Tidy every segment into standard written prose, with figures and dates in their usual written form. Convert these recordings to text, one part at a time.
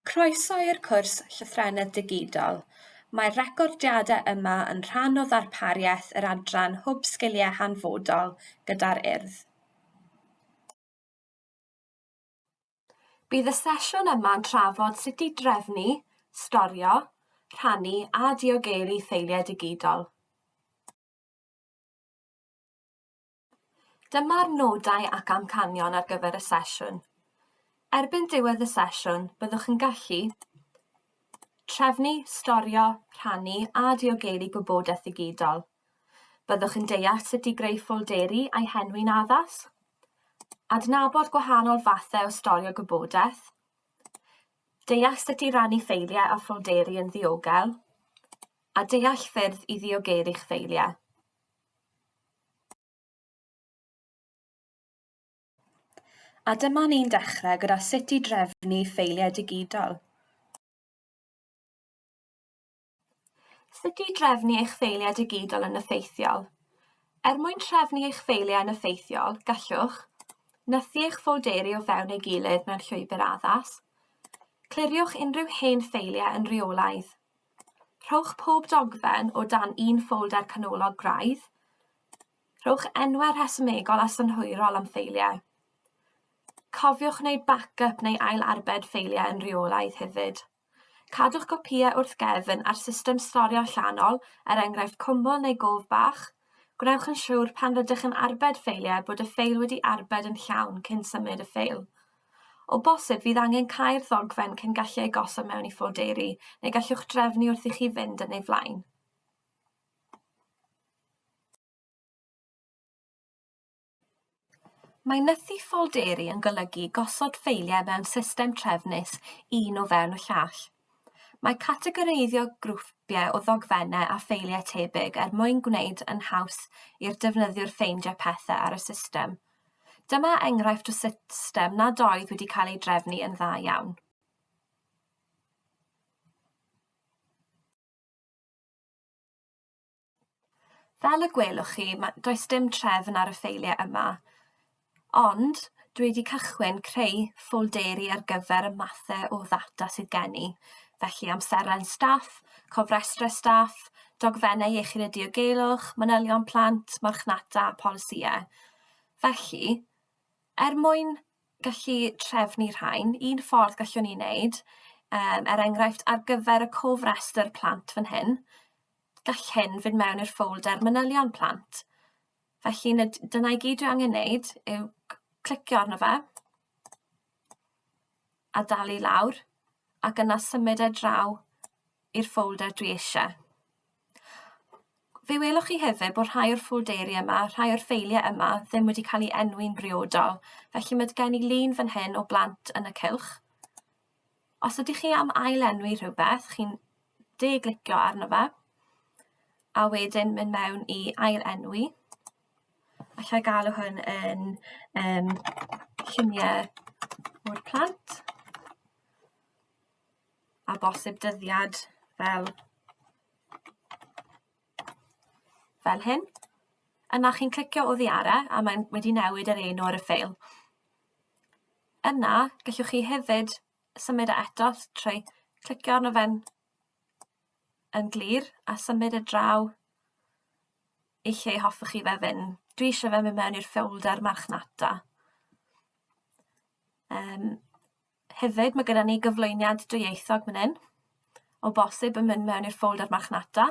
Croeso i'r cwrs Llythrennedd Digidol. Mae'r recordiadau yma yn rhan o ddarpariaeth yr adran Hwb Sgiliau Hanfodol gyda'r Urdd. Bydd y sesiwn yma'n trafod sut i drefnu, storio, rhannu a diogelu ffeiliau digidol. Dyma'r nodau ac amcanion ar gyfer y sesiwn. Erbyn diwedd y sesiwn, byddwch yn gallu trefnu, storio, rhannu a diogelu gwybodaeth ddigidol. Byddwch yn deall sut i greu ffolderi a'i henwi'n addas, adnabod gwahanol fathau o storio gwybodaeth, deall sut i rannu ffeiliau a ffolderi yn ddiogel, a deall ffyrdd i ddiogelu'ch ffeiliau. A dyma ni'n dechrau gyda sut i drefnu ffeiliau digidol. Sut i drefnu eich ffeiliau digidol yn effeithiol. Er mwyn trefnu eich ffeiliau yn effeithiol, gallwch nythu eich ffolderi o fewn ei gilydd mewn llwybr addas, cliriwch unrhyw hen ffeiliau yn rheolaidd, Rhowch pob dogfen o dan un ffolder canolog graidd. Rhowch enwau rhesymegol a synhwyrol am ffeiliau. Cofiwch wneud backup neu ail-arbed ffeiliau yn rheolaidd hefyd. Cadwch gopïau wrth gefn ar system storio allanol, er enghraifft cwmwl neu gof bach. Gwnewch yn siŵr pan rydych yn arbed ffeiliau bod y ffeil wedi arbed yn llawn cyn symud y ffeil. O bosib fydd angen cau'r ddogfen cyn gallu ei gosod mewn i ffolderi, neu gallwch drefnu wrth i chi fynd yn ei flaen. Mae nythu ffolderi yn golygu gosod ffeiliau mewn system trefnus un o fewn y llall. Mae categoreiddio grwpiau o ddogfennau a ffeiliau tebyg er mwyn gwneud yn haws i'r defnyddiwr ffeindio pethau ar y system. Dyma enghraifft o system nad oedd wedi cael ei drefnu yn dda iawn. Fel y gwelwch chi, ma- does dim trefn ar y ffeiliau yma, ond dwi 'di cychwyn creu ffolderi ar gyfer y mathau o ddata sydd gen i. Felly amserlen staff, cofrestrau staff, dogfennau iechyd a diogelwch, manylion plant, marchnata a polisïau. Felly, er mwyn gallu trefnu rhain, un ffordd gallwn ni wneud, yym er enghraifft ar gyfer y cofrestr plant fan hyn, Gall hyn fynd mewn i'r ffolder manylion plant. Felly nid, dyna i gyd dwi angen wneud yw clicio arno fe a dal i lawr ac yna symud e draw i'r ffolder dwi eisiau. Fe welwch chi hefyd bod rhai o'r ffolderi yma, rhai o'r ffeiliau yma ddim wedi cael ei enwi'n briodol. Felly mae gen i lun fan hyn o blant yn y cylch. Os ydych chi am ail-enwi rhywbeth, chi'n de-glicio arno fe, a wedyn mynd mewn i ail-enwi. Alla i galw hwn yn yym lluniau o'r plant. A bosib dyddiad fel fel hyn. Yna chi'n clicio oddi ar e a mae'n wedi newid yr enw ar y ffeil. Yna gallwch chi hefyd symud e eto trwy clicio arno fe'n yn glir a symud e draw i lle hoffech chi fe fynd. Dwi eisiau fe mynd mewn i'r ffolder marchnata. Yym Hefyd, mae gyda ni gyflwyniad dwyieithog fan hyn, o bosib yn mynd mewn i'r ffolder marchnata.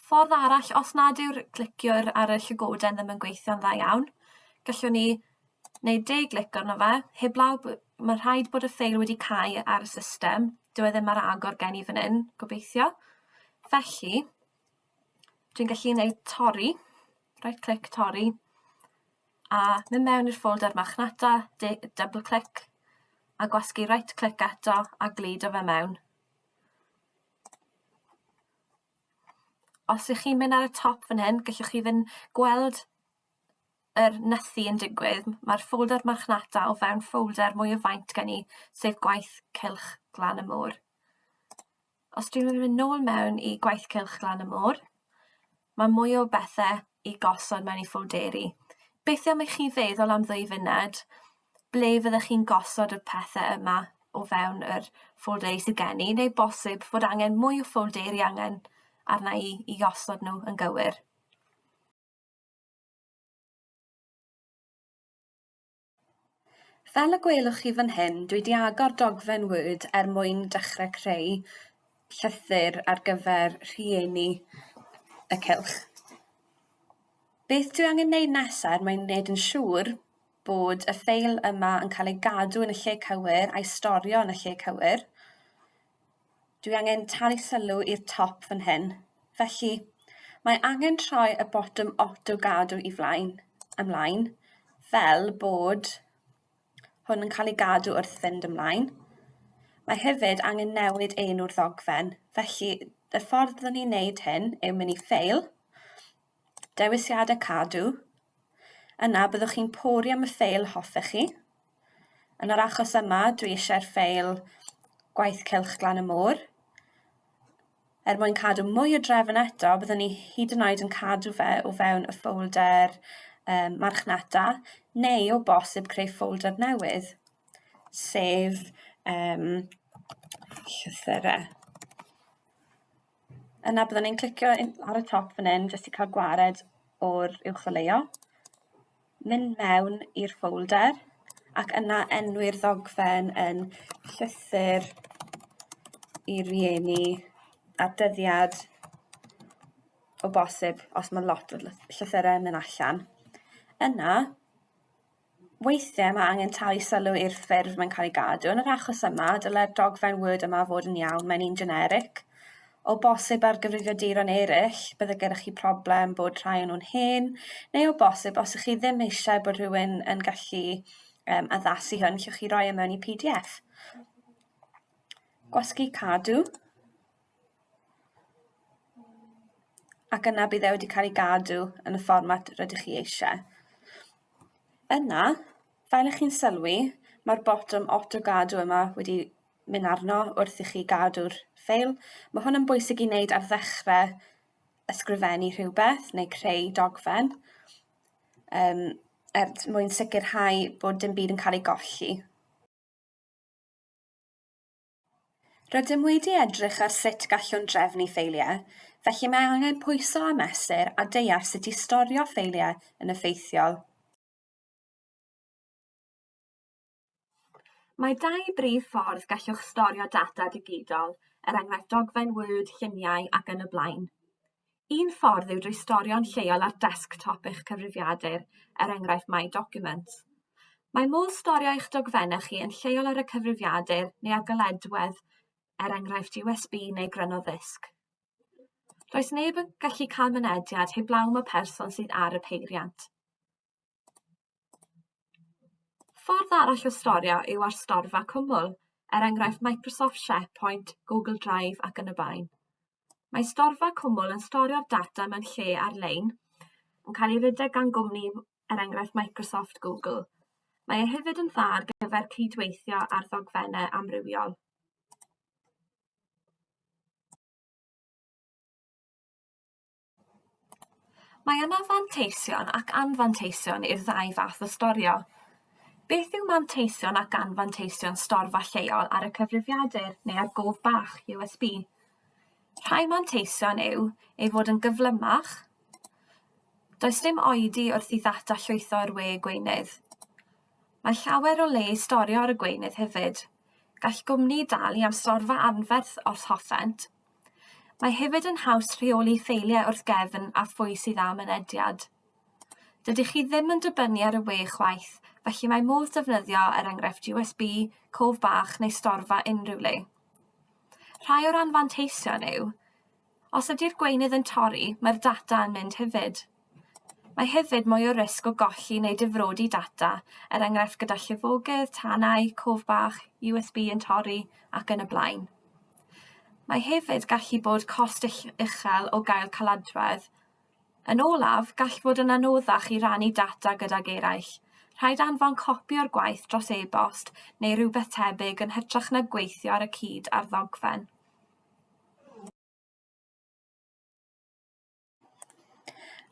Ffordd arall, os nad yw'r cliciwr ar y llygoden ddim yn gweithio'n dda iawn, gallwn ni wneud de glic arno fe, heblaw b- ma' rhaid bod y ffeil wedi cau ar y system, dyw e ddim ar agor gen i fan hyn, gobeithio. Felly, dwi'n gallu wneud torri, right click torri, a mynd mewn i'r ffolder marchnata, double click, a gwasgu right click eto a gludo fe mewn. Os ych chi'n mynd ar y top fan hyn, gallwch chi fynd gweld yr nythu yn digwydd. Mae'r ffolder marchnata o fewn ffolder mwy o faint gen i, sef gwaith cylch glan y môr. Os dwi'n mynd nôl mewn i gwaith cylch glan y môr, mae mwy o bethe i gosod mewn i ffolderi. Beth am i chi feddwl am ddwy funed, ble fyddech chi'n gosod y pethe yma? o fewn yr ffolderi sydd gen i, neu bosib fod angen mwy o ffolderi angen arna i i osod nhw yn gywir. Fel y gwelwch chi fan hyn, dwi 'di agor dogfen Word er mwyn dechrau creu llythyr ar gyfer rhieni y cylch. Beth dwi angen neud nesa er mwyn neud yn siŵr bod y ffeil yma yn cael ei gadw yn y lle cywir a'i storio yn y lle cywir, dwi angen talu sylw i'r top fan hyn. Felly, mae angen troi y botwm auto gadw i flaen, ymlaen, fel bod hwn yn cael ei gadw wrth fynd ymlaen. Mae hefyd angen newid enw'r ddogfen, felly y ffordd byddwn ni'n neud hyn yw mynd i Ffeil, Dewisiadau Cadw, yna byddwch chi'n pori am y ffeil hoffech chi. Yn yr achos yma, dwi eisiau'r ffeil Gwaith Cylch Glan y Môr. Er mwyn cadw mwy o drefn eto, byddwn ni hyd yn oed yn cadw fe o fewn y ffolder um, marchnata, neu o bosib creu ffolder newydd, sef um, llythyrau. Yna byddwn ni'n clicio ar y top fan hyn jyst i cael gwared o'r uwcholeuo. Mynd mewn i'r ffolder ac yna enwi'r ddogfen yn llythyr i rieni a'r dyddiad o bosib os mae lot o llythyrau yn mynd allan. Yna Weithiau mae angen talu sylw i'r ffurf mae'n cael ei gadw. Yn yr achos yma, dylai'r dogfen Word yma fod yn iawn, mae'n un generic. O bosib ar gyfrifiaduron eraill, bydde gyda chi problem bod rhai o'n nhw'n hen, neu o bosib os ych chi ddim eisiau bod rhywun yn gallu um, addasu hwn, llwch chi roi e mewn i PDF. Gwasgu cadw. Ac yna bydd e wedi cael ei gadw yn y fformat rydych chi eisiau. Yna, fel ych chi'n sylwi, mae'r botwm auto gadw yma wedi mynd arno wrth i chi gadw'r ffeil. Mae hwn yn bwysig i wneud ar ddechrau ysgrifennu rhywbeth neu creu dogfen um, er mwyn sicrhau bod dim byd yn cael ei golli. Rydym wedi edrych ar sut gallwn drefnu ffeiliau, felly mae angen pwyso a mesur a deall sut i storio ffeiliau yn effeithiol. Mae dau brif ffordd gallwch storio data digidol, er enghraifft dogfen Word, lluniau ac yn y blaen. Un ffordd yw drwy storio'n lleol ar desktop eich cyfrifiadur, er enghraifft My Documents. Mae modd storio eich dogfennau chi yn lleol ar y cyfrifiadur neu ar galedwedd, er enghraifft USB neu gryno ddisg. Does neb yn gallu cael mynediad heblaw am y person sydd ar y peiriant. Ffordd arall o storio yw ar storfa cwmwl, er enghraifft Microsoft SharePoint, Google Drive ac yn y blaen. Mae storfa cwmwl yn storio'r data mewn lle ar-lein, yn cael ei redeg gan gwmni er enghraifft Microsoft, Google. Mae e hefyd yn dda ar gyfer cydweithio ar ddogfennau amrywiol. Mae yna fanteision ac anfanteision i'r ddau fath o storio. Beth yw manteision ac anfanteision storfa lleol ar y cyfrifiadur neu ar gof bach USB? Rhai manteision yw ei fod yn gyflymach, does dim oedi wrth i ddata llwytho i'r we gweinydd. Mae llawer o le i storio ar y gweinydd hefyd. Gall gwmni dalu am storfa anferth os hoffent. Mae hefyd yn haws rheoli ffeiliau wrth gefn a phwy sydd â mynediad. Dydych chi ddim yn dibynnu ar y we chwaith, felly mae modd defnyddio er enghraifft USB, cof bach neu storfa unrhyw le. Rhai o'r anfanteision yw, os ydy'r gweinydd yn torri, mae'r data yn mynd hefyd. Mae hefyd mwy o risg o golli neu difrodi data, er enghraifft gyda llifogydd, tanau, cof bach, USB yn torri, ac yn y blaen. Mae hefyd gallu bod cost uchel o gael caladwedd. Yn olaf, gall fod yn anoddach i rannu data gydag eraill. Rhaid anfon copi o'r gwaith dros e-bost neu rywbeth tebyg yn hytrach na gweithio ar y cyd ar ddogfen.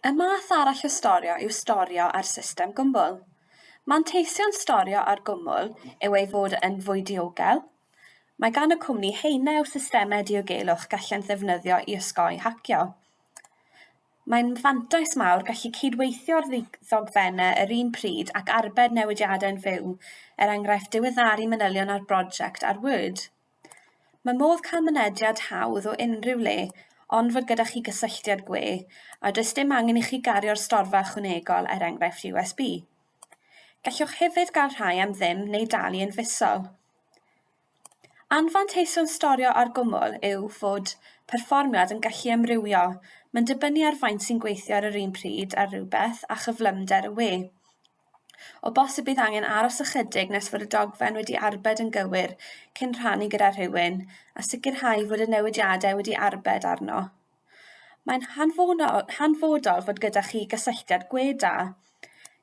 Y math arall o storio yw storio ar system gwmwl. Manteision storio ar gwmwl yw ei fod yn fwy diogel. Mae gan y cwmni haenau o systemau diogelwch gallent ddefnyddio i osgoi hacio. Mae'n fantais mawr gallu cydweithio ar ddogfennau yr un pryd ac arbed newidiadau'n fyw, er enghraifft diweddaru manylion ar brosiect ar Word. Mae modd cael mynediad hawdd o unrhyw le, ond fod gyda chi gysylltiad gwe, a does dim angen i chi gario'r storfa ychwanegol er enghraifft USB. Gallwch hefyd gael rhai am ddim neu dalu yn fisol. Anfanteision storio ar gwmwl yw fod perfformiad yn gallu amrywio, mae'n dibynnu ar faint sy'n gweithio ar yr un pryd ar rywbeth a chyflymder y we. O bosib bydd angen aros ychydig nes fod y dogfen wedi arbed yn gywir cyn rhannu gyda rhywun a sicrhau fod y newidiadau wedi arbed arno. Mae'n hanfodol fod gyda chi gysylltiad gwe da.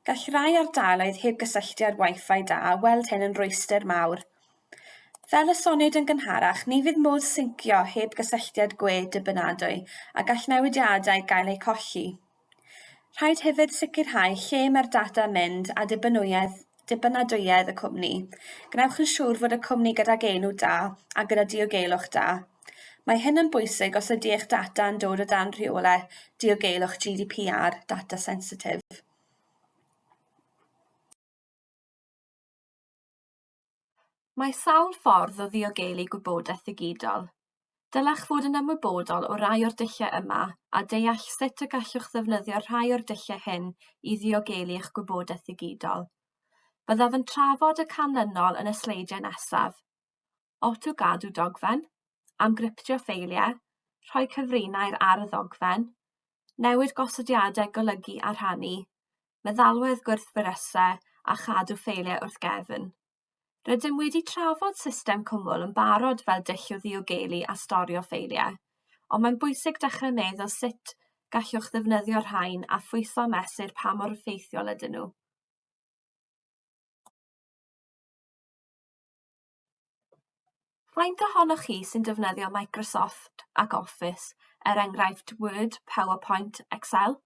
Gall rai ardaloedd heb gysylltiad Wi-Fi da weld hyn yn rwystr mawr. Fel y soniwyd yn gynharach, ni fydd modd syncio heb gysylltiad gwe dibynadwy a gall newidiadau gael eu colli. Rhaid hefyd sicrhau lle mae'r data'n mynd a dibynwyedd, dibynadwyedd y cwmni. Gwnewch yn siŵr fod y cwmni gydag enw da a gyda diogelwch da. Mae hyn yn bwysig os ydy eich data yn dod o dan rheolau diogelwch GDPR, data sensitif. Mae sawl ffordd o ddiogelu gwybodaeth ddigidol. Dylech fod yn ymwybodol o rai o'r dulliau yma a deall sut y gallwch ddefnyddio rhai o'r dulliau hyn i ddiogelu eich gwybodaeth ddigidol. Byddaf yn trafod y canlynol yn y sleidiau nesaf. Auto-gadw dogfen, amgryptio ffeiliau, rhoi cyfrinair ar y ddogfen, newid gosodiadau golygu a rhannu, meddalwedd gwrthfyrysau a chadw ffeiliau wrth gefn. Rydym wedi trafod system cwmwl yn barod fel dull o ddiogelu a storio ffeiliau, ond mae'n bwysig dechrau meddwl sut gallwch ddefnyddio'r rhain a phwyso a mesur pa mor effeithiol ydyn nhw. Faint ohonoch chi sy'n defnyddio Microsoft ac Office, er enghraifft Word, PowerPoint, Excel?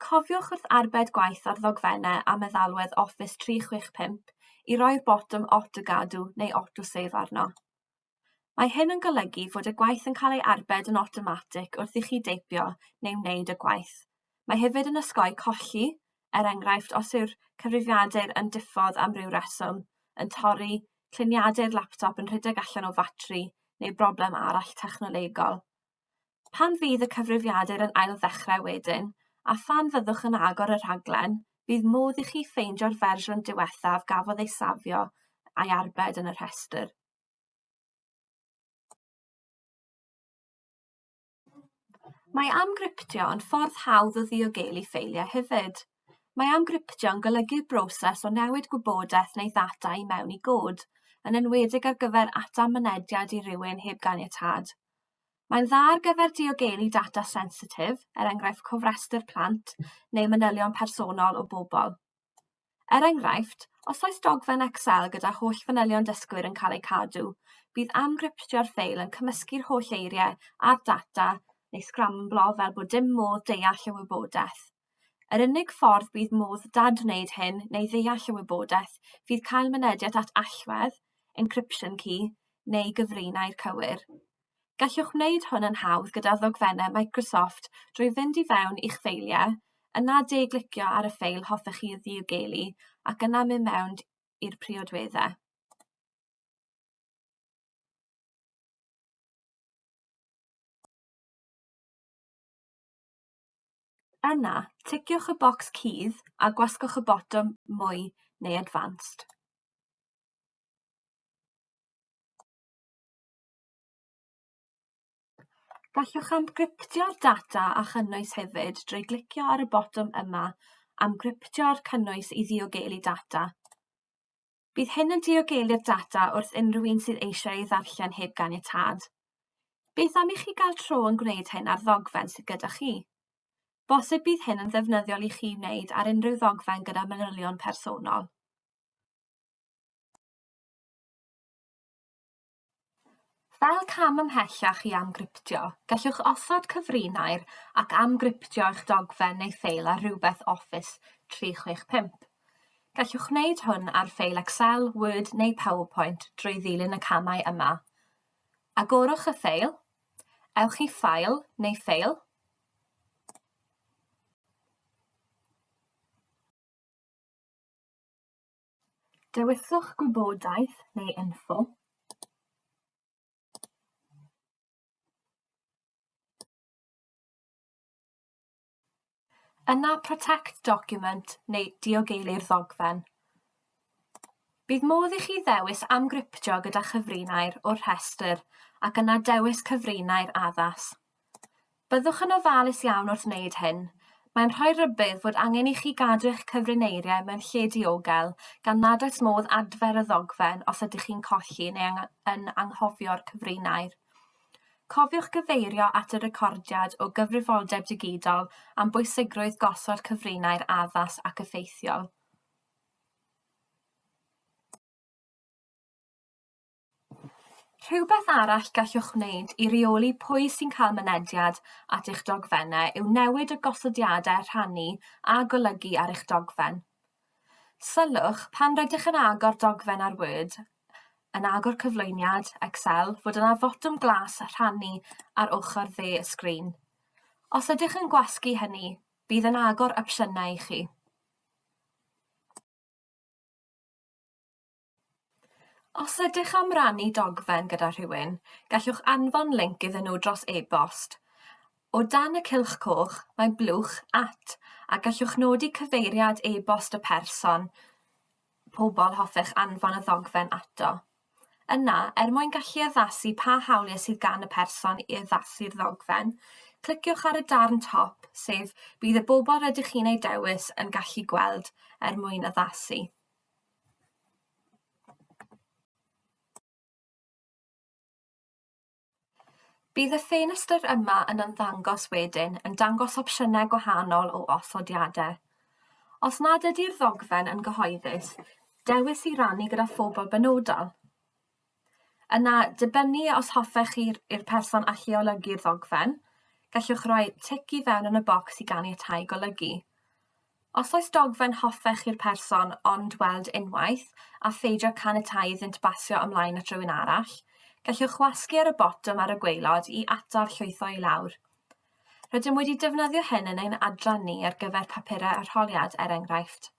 Cofiwch wrth arbed gwaith ar ddogfennau a meddalwedd Office 365 i roi'r botwm Auto-gadw neu Auto-save arno. Mae hyn yn golygu fod y gwaith yn cael ei arbed yn awtomatig wrth i chi deipio neu wneud y gwaith. Mae hefyd yn osgoi colli, er enghraifft os yw'r cyfrifiadur yn diffodd am ryw reswm, yn torri, cluniadau'r laptop yn rhedeg allan o fatri neu broblem arall technolegol. Pan fydd y cyfrifiadur yn ailddechrau wedyn, a phan fyddwch yn agor y rhaglen, bydd modd i chi ffeindio'r fersiwn diwethaf gafodd ei safio a'i arbed yn y rhestr. Mae amgryptio yn ffordd hawdd o ddiogelu ffeiliau hefyd. Mae amgryptio yn golygu'r broses o newid gwybodaeth neu ddata i mewn i god, yn enwedig ar gyfer atal mynediad i rywun heb ganiatâd. Mae'n dda ar gyfer diogelu data sensitif, er enghraifft cofrestr plant neu manylion personol o bobl. Er enghraifft, os oes dogfen Excel gyda holl fanylion dysgwyr yn cael eu cadw, bydd amgryptio'r ffeil yn cymysgu'r holl eiriau a'r data neu sgramblo fel bod dim modd deall y wybodaeth. Yr unig ffordd bydd modd dadwneud hyn neu ddeall y wybodaeth fydd cael mynediad at allwedd, encryption key, neu gyfrinair cywir. Gallwch wneud hwn yn hawdd gyda ddogfennau Microsoft drwy fynd i fewn i'ch ffeiliau, yna de-glicio ar y ffeil hoffech chi ddiogelu ac yna mynd mewn i'r priodweddau. Yna, ticiwch y bocs cudd a gwasgwch y botwm Mwy neu Advanced. Gallwch amgryptio'r data a chynnwys hefyd drwy glicio ar y botwm yma Amgryptio'r cynnwys i ddiogelu data. Bydd hyn yn diogelu'r data wrth unrhyw un sydd eisiau ei ddarllen heb ganiatâd. Beth am i chi gael tro yn gwneud hyn ar ddogfen sydd gyda chi? Bosib bydd hyn yn ddefnyddiol i chi wneud ar unrhyw ddogfen gyda manylion personol. Fel cam ymhellach i amgryptio, gallwch osod cyfrinair ac amgryptio eich dogfen neu ffeil ar rhywbeth Office 365. Gallwch wneud hwn ar ffeil Excel, Word neu PowerPoint drwy ddilyn y camau yma. Agorwch y ffeil, ewch i File neu Ffeil, Dewiswch Gwybodaeth neu Info. Yna Protect Document neu Diogelu'r ddogfen. Bydd modd i chi ddewis amgryptio gyda chyfrinair o'r rhestr ac yna dewis cyfrinair addas. Byddwch yn ofalus iawn wrth wneud hyn. Mae'n rhoi rhybudd fod angen i chi gadw eich cyfrineiriau mewn lle diogel gan nad oes modd adfer y ddogfen os ydych chi'n colli neu yn anghofio'r cyfrinair. Cofiwch gyfeirio at y recordiad o gyfrifoldeb digidol am bwysigrwydd gosod cyfrinair addas ac effeithiol. Rhywbeth arall gallwch wneud i reoli pwy sy'n cael mynediad at eich dogfennau yw newid y gosodiadau rhannu a golygu ar eich dogfen. Sylwch, pan rydych yn agor dogfen ar Word, yn agor cyflwyniad, Excel, fod yna fotwm glas rhannu ar ochr dde y sgrin. Os ydych yn gwasgu hynny, bydd yn agor opsiynau i chi. Os ydych am rannu dogfen gyda rhywun, gallwch anfon linc iddyn nhw dros e-bost. O dan y cylch coch, mae blwch 'At' a gallwch nodi cyfeiriad e-bost y person, pobl hoffech anfon y ddogfen ato. Yna, er mwyn gallu addasu pa hawliau sydd gan y person i addasu'r ddogfen, cliciwch ar y darn top, sef 'Bydd y bobl rydych chi'n eu dewis yn gallu gweld' er mwyn addasu. Bydd y ffenestr yma yn ymddangos wedyn yn dangos opsiynau gwahanol o osodiadau. Os nad ydy'r ddogfen yn gyhoeddus, dewis i rannu gyda phobl benodol. Yna, dibynnu os hoffech chi i'r person allu olygu'r ddogfen, gallwch roi tic i fewn yn y bocs i ganiatáu golygu. Os oes dogfen hoffech i'r person ond weld unwaith, a pheidio caniatáu iddynt basio ymlaen at rywun arall, gallwch wasgu ar y botwm ar y gwaelod i atal llwytho i lawr. Rydym wedi defnyddio hyn yn ein adran ni ar gyfer papurau arholiad, er enghraifft.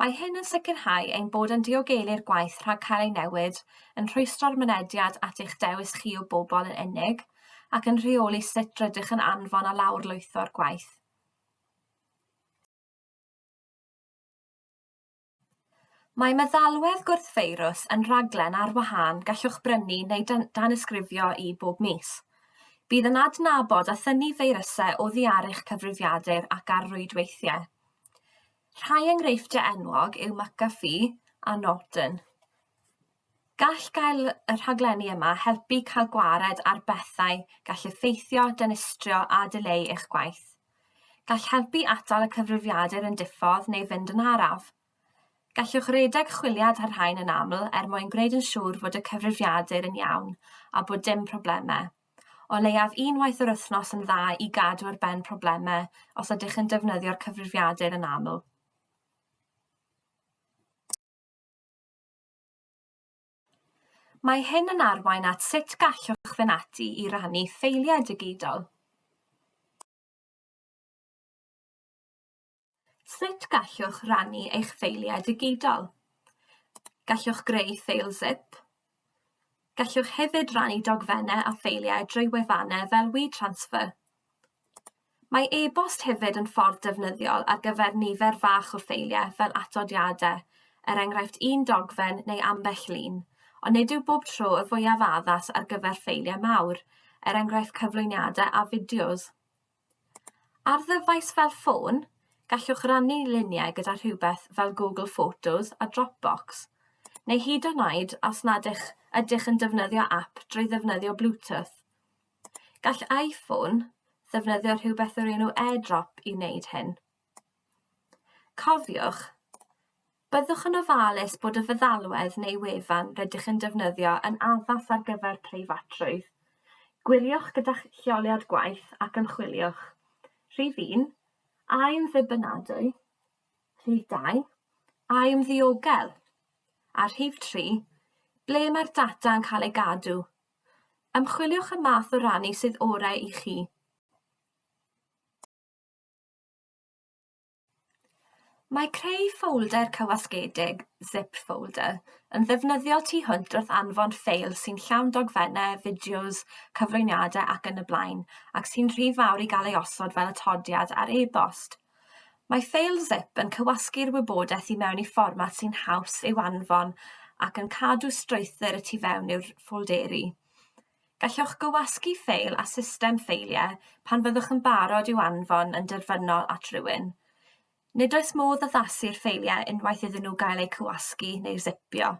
Mae hyn yn sicrhau ein bod yn diogelu'r gwaith rhag cael ei newid, yn rhwystro'r mynediad at eich dewis chi o bobl yn unig, ac yn rheoli sut rydych yn anfon a lawrlwytho'r gwaith. Mae meddalwedd gwrthfeirws yn rhaglen ar wahân gallwch brynu neu danysgrifio i bob mis. Bydd yn adnabod a thynnu feirysau oddi ar eich cyfrifiadur ac ar rwydweithiau. Rhai enghreifftiau enwog yw McAfee a Norton. Gall gael y rhaglenni yma helpu cael gwared ar bethau gall effeithio, dinistrio a dileu eich gwaith. Gall helpu atal y cyfrifiadur yn diffodd neu fynd yn araf. Gallwch redeg chwiliad ar rhain yn aml er mwyn gwneud yn siŵr fod y cyfrifiadur yn iawn a bod dim problemau. O leiaf unwaith yr wythnos yn dda i gadw ar ben problemau os ydych yn defnyddio'r cyfrifiadur yn aml. Mae hyn yn arwain at sut gallwch fynd ati i rannu ffeiliau digidol. Sut gallwch rannu eich ffeiliau digidol? Gallwch greu ffeil zip. Gallwch hefyd rannu dogfennau a ffeiliau drwy wefannau fel WeTransfer. Mae e-bost hefyd yn ffordd defnyddiol ar gyfer nifer fach o ffeiliau fel atodiadau, er enghraifft un dogfen neu ambell lun, ond nid yw bob tro y fwyaf addas ar gyfer ffeiliau mawr, er enghraifft cyflwyniadau a fideos. Ar ddyfais fel ffôn, gallwch rannu luniau gyda rhywbeth fel Google Photos a Dropbox, neu hyd yn oed os nad eich ydych yn defnyddio ap drwy ddefnyddio Bluetooth. Gall iPhone ddefnyddio rhywbeth o'r enw AirDrop i wneud hyn. Cofiwch, byddwch yn ofalus bod y feddalwedd neu wefan rydych yn defnyddio yn addas ar gyfer preifatrwydd. Gwiriwch gyda'ch lleoliad gwaith ac ymchwiliwch. Rhif 1, a yw'n ddibynadwy? Rhif 2, A yw'n ddiogel? A rhif 3, ble mae'r data yn cael ei gadw? Ymchwiliwch y math o rannu sydd orau i chi. Mae creu ffolder cywasgedig, zip folder, yn ddefnyddiol tu hwnt wrth anfon ffeil sy'n llawn dogfennau, fideos, cyflwyniadau ac yn y blaen, ac sy'n rhy fawr i gael ei osod fel atodiad ar e-bost. Mae ffeil zip yn cywasgu'r wybodaeth i mewn i fformat sy'n haws i'w anfon ac yn cadw strwythur y tu fewn i'r ffolderi. Gallwch gywasgu ffeil â system ffeiliau pan fyddwch yn barod i'w anfon yn derfynol at rywun. Nid oes modd addasu'r ffeiliau unwaith iddyn nhw gael eu cywasgu neu zipio.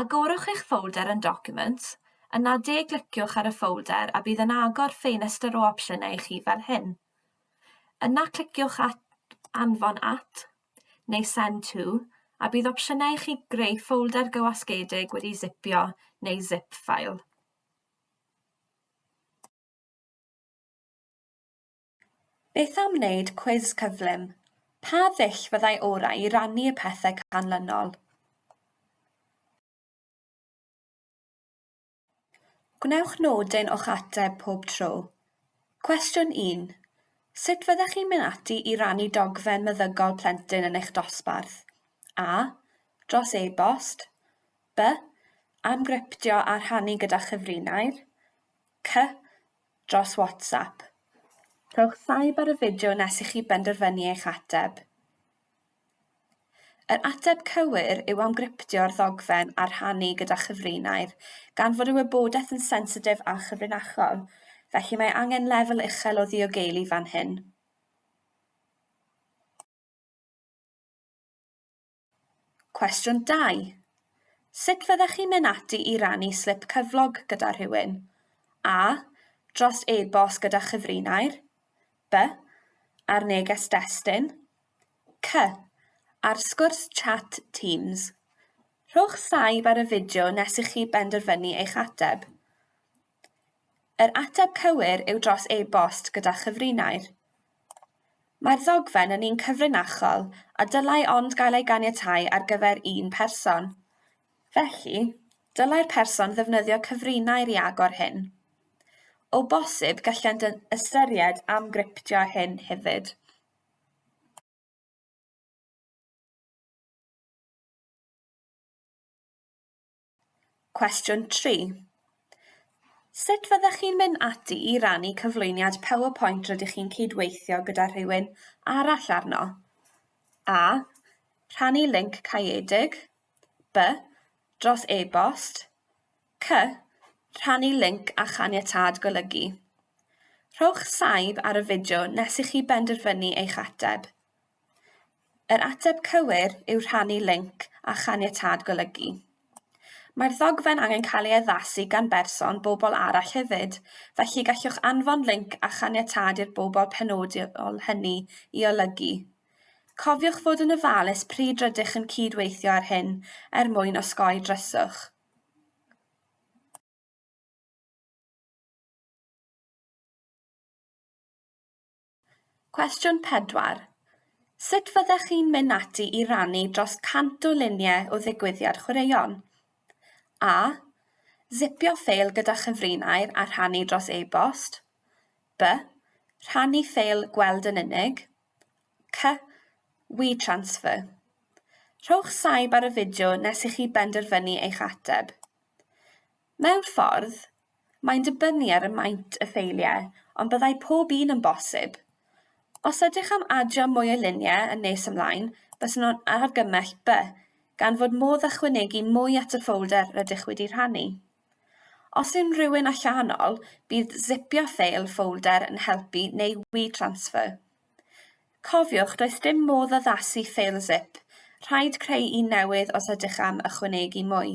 Agorwch eich ffolder yn Documents, yna de-gliciwch ar y ffolder a bydd yn agor ffenestr o opsiynau i chi fel hyn. Yna cliciwch at Anfon at neu Send to a bydd opsiynau i chi greu ffolder gywasgedig wedi zipio neu zip file. Beth am wneud cwis cyflym? Pa ddull fyddai orau i rannu y pethau canlynol? Gwnewch nodyn o'ch ateb pob tro. Cwestiwn 1. Sut fyddech chi'n mynd ati i rannu dogfen meddygol plentyn yn eich dosbarth? A. Dros e-bost. B. Amgryptio a rhannu gyda chyfrinair. C. Dros WhatsApp. Rhowch saib ar y fideo nes i chi benderfynu eich ateb. Yr ateb cywir yw amgryptio'r ddogfen a rhannu gyda chyfrinair, gan fod y wybodaeth yn sensitif a chyfrinachol, felly mae angen lefel uchel o ddiogelu fan hyn. Cwestiwn 2. Sut fyddech chi'n mynd ati i rannu slip cyflog gyda rhywun? A. Dros e-bost gyda chyfrinair. B. Ar neges destun. C. Ar sgwrs chat Teams. Rhowch saib ar y fideo nes i chi benderfynu eich ateb. Yr ateb cywir yw dros e-bost gyda chyfrinair. Mae'r ddogfen yn un cyfrinachol a dylai ond gael ei ganiatáu ar gyfer un person. Felly, dylai'r person ddefnyddio cyfrinair i agor hyn. O bosib, gallent ystyried amgryptio hyn hefyd. Cwestiwn 3. Sut fyddech chi'n mynd ati i rannu cyflwyniad PowerPoint rydych chi'n cydweithio gyda rhywun arall arno? A. Rhannu linc caeedig. B. Dros e-bost. C. Rhannu linc a chaniatâd golygu. Rhowch saib ar y fideo nes i chi benderfynu eich ateb. Yr ateb cywir yw rhannu linc a chaniatâd golygu. Mae'r ddogfen angen cael ei addasu gan berson bobl arall hefyd, felly gallwch anfon linc a chaniatâd i'r bobl penodol hynny i olygu. Cofiwch fod yn ofalus pryd rydych yn cyd-weithio ar hyn er mwyn osgoi dryswch. Cwestiwn 4. Sut fyddech chi'n mynd ati i rannu dros 100 o luniau o ddigwyddiad chwaraeon? A. Zipio ffeil gyda chyfrinair a rhannu dros e-bost. B. Rhannu ffeil gweld yn unig. C. WeTransfer. Rhowch saib ar y fideo nes i chi benderfynu eich ateb. Mewn ffordd, mae'n dibynnu ar y maint y ffeiliau, ond byddai pob un yn bosib. Os ydych am adio mwy o luniau yn nes ymlaen, byswn nhw'n argymell B, gan fod modd ychwanegu mwy at y ffolder rydych wedi rhannu. Os yw'n rhywun allanol, bydd zipio ffeil ffolder yn helpu neu WeTransfer. Cofiwch, does dim modd addasu ffeil zip, rhaid creu un newydd os ydych am ychwanegu mwy.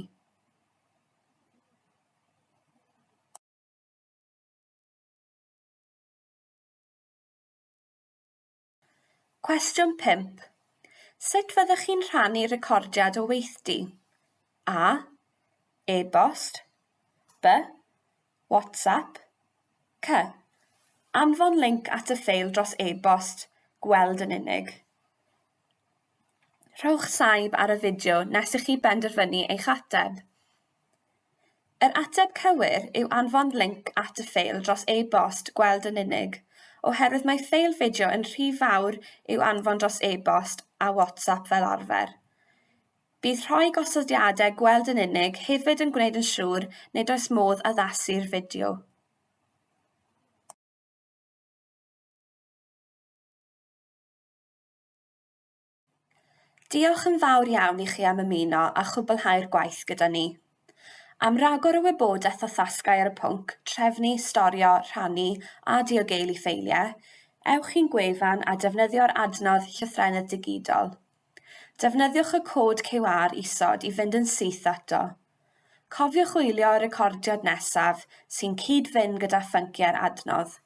Cwestiwn 5. Sut fyddech chi'n rhannu recordiad o weithdy? A. E-bost. B. WhatsApp. C. Anfon linc at y ffeil dros e-bost, gweld yn unig. Rhowch saib ar y fideo nes i chi benderfynu eich ateb. Yr ateb cywir yw anfon linc at y ffeil dros e-bost gweld yn unig, oherwydd mae ffeil fideo yn rhy fawr i'w anfon dros e-bost a WhatsApp fel arfer. Bydd rhoi gosodiadau gweld yn unig hefyd yn gwneud yn siŵr nid oes modd addasu'r fideo. Diolch yn fawr iawn i chi am ymuno a chwblhau'r gwaith gyda ni. Am ragor o wybodaeth a thasgau ar y pwnc, trefnu, storio, rhannu a diogelu ffeiliau, ewch i'n gwefan a defnyddio'r adnodd llythrennedd digidol. Defnyddiwch y cod QR isod i fynd yn syth ato. Cofiwch wylio y recordiad nesaf sy'n cyd-fynd gyda phynciau'r adnodd.